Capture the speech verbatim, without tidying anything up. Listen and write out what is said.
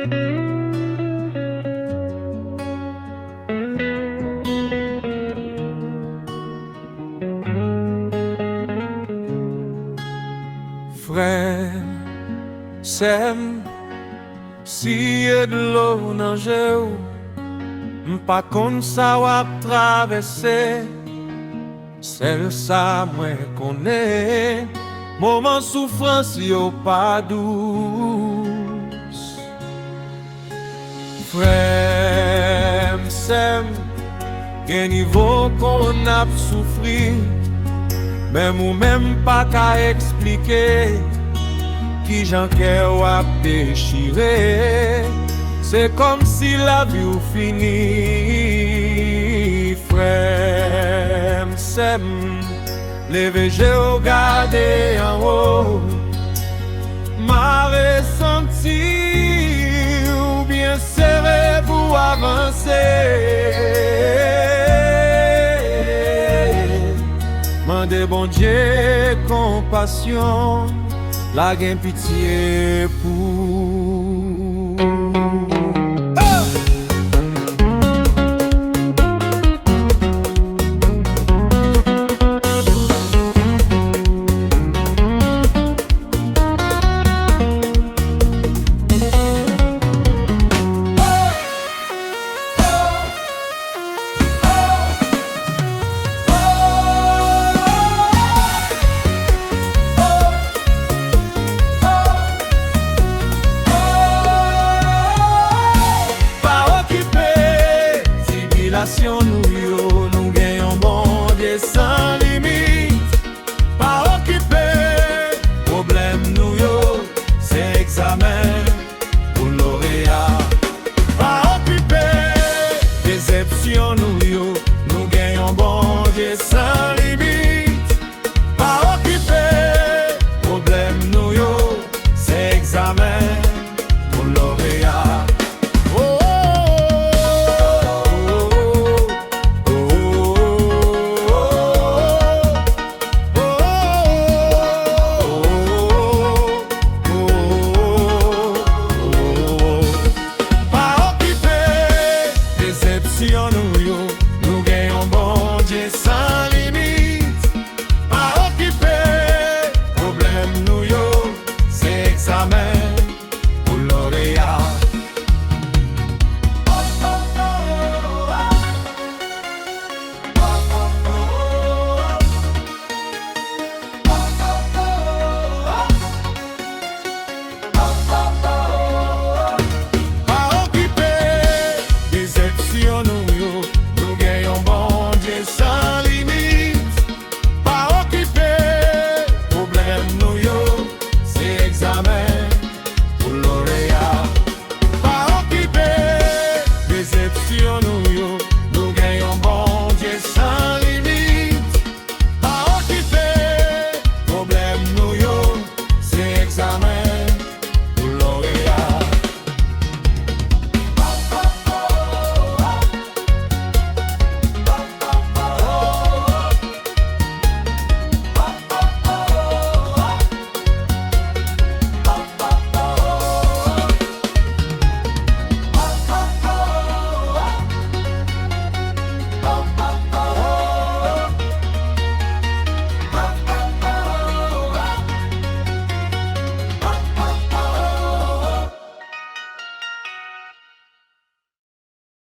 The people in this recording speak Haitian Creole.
Frè m, sè m, si e dlo nan je w, m pa konn sa w ap travèse. Sèl sa mwen konnen, moman soufrans yo pa dous. Frè m, sè m, gen nivo konn ap soufri, menm ou menm pa ka eksplike kijan kè w ap dechire. Se kòmsi lavi w fini. Frè m, sè m, leve je w gade anwo. Mare senti w byen sere pou w avanse. Mande Bondye konpasyon, l a gen pitye pou